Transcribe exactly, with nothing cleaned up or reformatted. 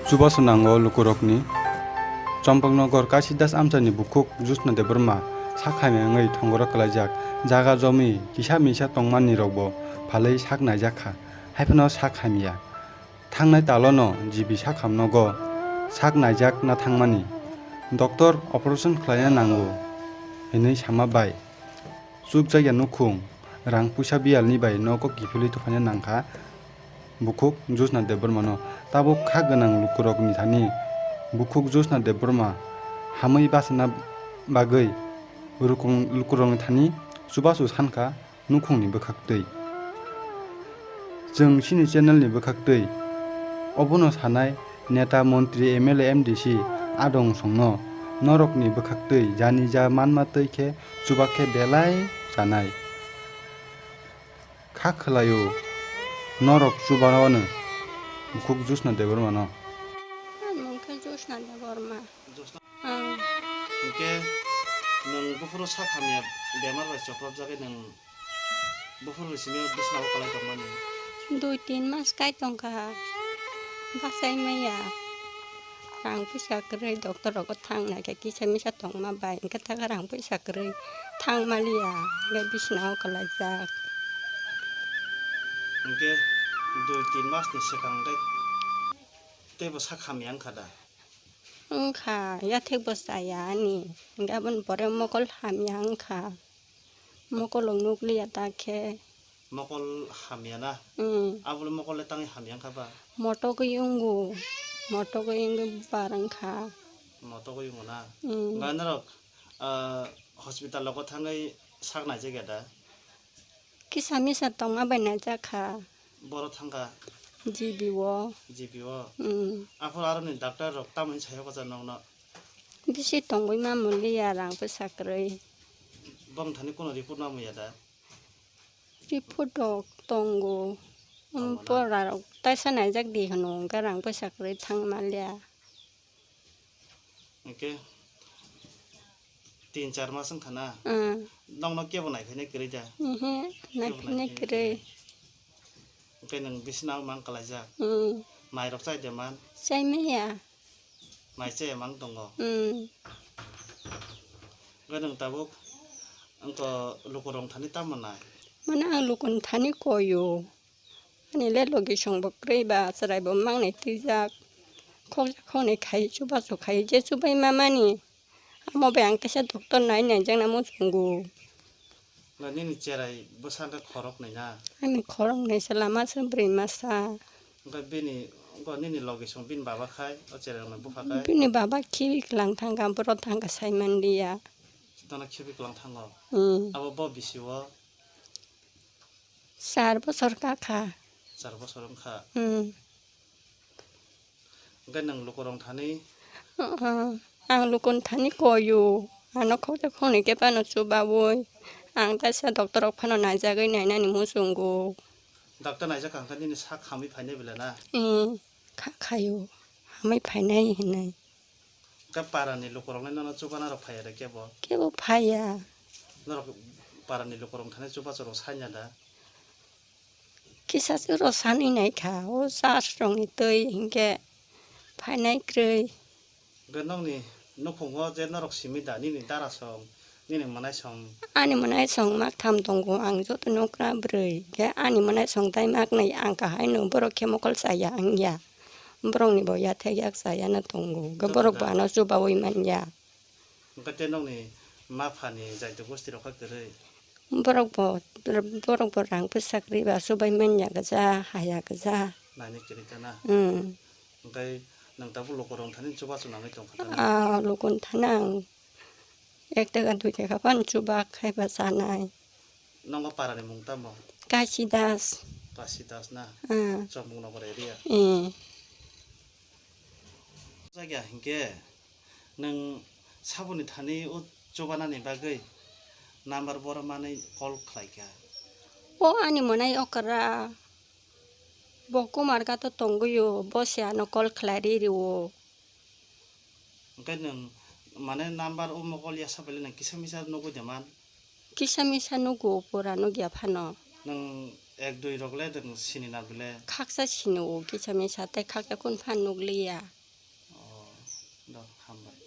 Chubachu nango lukurokni. Champaknagar Kasidas amchaini bukhuk Jyotsna Debbarma sak hamya wngwi thongoro kwlaijak. Jaga jomi kisa misa tongmani rokbo phalwi sak naijak kha, haiphano sak hamya. Thangnai talono G B sak hamnogo sak naijakna thangmani. Doctor operation khlaina nango hinwi sama bai. Chukjakya nukhung, rang puisa biyalni bai nogo kiphilwi tuphaina nangkha bukhuk Jyotsna Debbarmano. Tabuk kha gwnang lukurokni thani bukhuk Jyotsna Debbarma hamwi bachana bagwi rukung-, lukurokni thani chubachu sankha nukhungni bwkhaktwi. Chwng chini channelni bwkhaktwi obono sanai neta, montri, M L A, M D C adong songno norokni bwkhaktwi jani ja manma twi khe chuba khe belai chanai. Kha khwlaio norok chubanano bukhuk Jyotsna Debbarmano. Ani mung khe Jyotsna Debbarma. Ang. Hinkhe nwng buphuru sak hamya bemar bai choprop jagwi nwng buphuru simi bisnao kwlai tongmani. Dui tin mas kai tongkha. Bachai maya. Rang puisa kwrwi doctor rogo thang naikhe kisa misa tongma bai hinkhe taka rang puisa kwrwi thang maliya. Hinkhe bisnao kwlaijak. Hinkhe dui tin masni swkang tei teibo sak hamya wngkha da? Wngkha, yathekbo chaya ani. Hinkhe aboni pore mokol hamya wngkha. Mokolrok nukliya ta khe. Mokol hamya na? Mm. Abole mokol le tangwi hamya wngkha ba? Motogwi wngo. Motogwi wngwi bar wngkha. Motogwi wngo na? Mm. Ba norok, ah, hospital rogo thangwi sak naijakya da? Kisa misa tongma bai naijakha. Boro thangkha? G B o. G B o? Mm. Aphuru aroni doctor rok tamoni sayo kwchar nokno? Bisi tongwi ma muliya rang puisa kwrwi. Bong thani kuno report ma muya da? Report rok tongo. Tongo na? Pora rok taisa naijak di hwno, hwnkhe rang puisa kwrwi thang maliya. Hwnkhe tin char mas wngkha na? Mm. Nokno kebo naiphainai kwrwi da? Ehe, kebo naiphainai naiphainai kwrwi. Hwnkhe nwng bisina mang kwlaijak? Mm. Mairok chai de man? Chai maya. Mai chaya mang tongo? Mm. Hwnkhe nwng tabuk wngkha lukurok thani tamo nai? Mane ang lukun thani koyo. Ani le logi songbo kwrwi ba chwraibo mangnai twijak. Khokjak khoknai khai chubachu khai je chubai mamani. Amo bai ang kaisa doctor nai naijakna muchungo. Ba nini cherai bwsa wngkha khoroknwi na? Ani khoroknwi se lama se bwrwi masa. Wngkha bini, wngkha nini logi song bini baba khai, o cherai rokni bupha khai? Bini baba khibi kwlang thangkha, boro thangkha sai manliya. Chwtano khibi kwlang thango? Hmm. Abo bo bisi o? Char bosor kakha. Char bosor wngkha? Hmm. Hwnkhe nwng lukurok thani? Uh-uh. Ang lukun thani koyo. Ano khokjak khoknwi khe phano chubaui. Ang kaisa doctor rok phano naijagwi nainani muchungo. Doctor naijak kha hwnkhe nini sak hamwi phainai belai na? Hmm. Kha khayo. Hamwi phainai hinwi. Khe parani lukurokni nono chubana rok phaiya da kebo? Kebo phaiya. Norok parani lukurok thani chubachu rok sanya da? Kisa se rw sanwi naikha, o church rokni twi hinkhe phainai kwrwi. Hwnkhe nokni nukhungo je norok simi da, nini dara song, nini mwnaisong? Ani mwnaisong maktham tongo, ang joto nokra bwrwi. Hinkhe ani mwnaisong tai maknai ang kahaino, borok khe mokol chaya wngya. Borokni bo yathek yak chayana tongo, hinkhe borok bo ano chubaui manya. Hwnkhe tei nokni ma phani jaito gosti rok kha kwrwi? Borok bo, borok bo rang bwsa kwrwi ba chubai manya gwja, haya gwja. Naini kwrwi ta na? Hmm. Hwnkhe nwng tabuk lukurok thani chubachu nangwi tongkha ta na? Ah, lukun thani ang ek taka dui taka phano chuba khai ba chanai. Nokno parani mung tamo? Kasi Das. Kasi Das na? Ah. Chomung Nagar area? Eh. Jagya hinkhe nwng saboni thani o chubanani bagwi number boro manwi call khlaikha? O ani mwnai okra. Bo Kumarghat o tongwi o, bo se ano call khlai ri rio. Hwnkhe nwng mane number o mokol ya sa pailai nwng kisa misa nugwi de man? Kisa misa nugo, pura nugya phano. Nwng ek dui rok le nwng sini na bile? Khaksa sini o kisa misa, tei khaksa kunu phano nugliya. Hambai.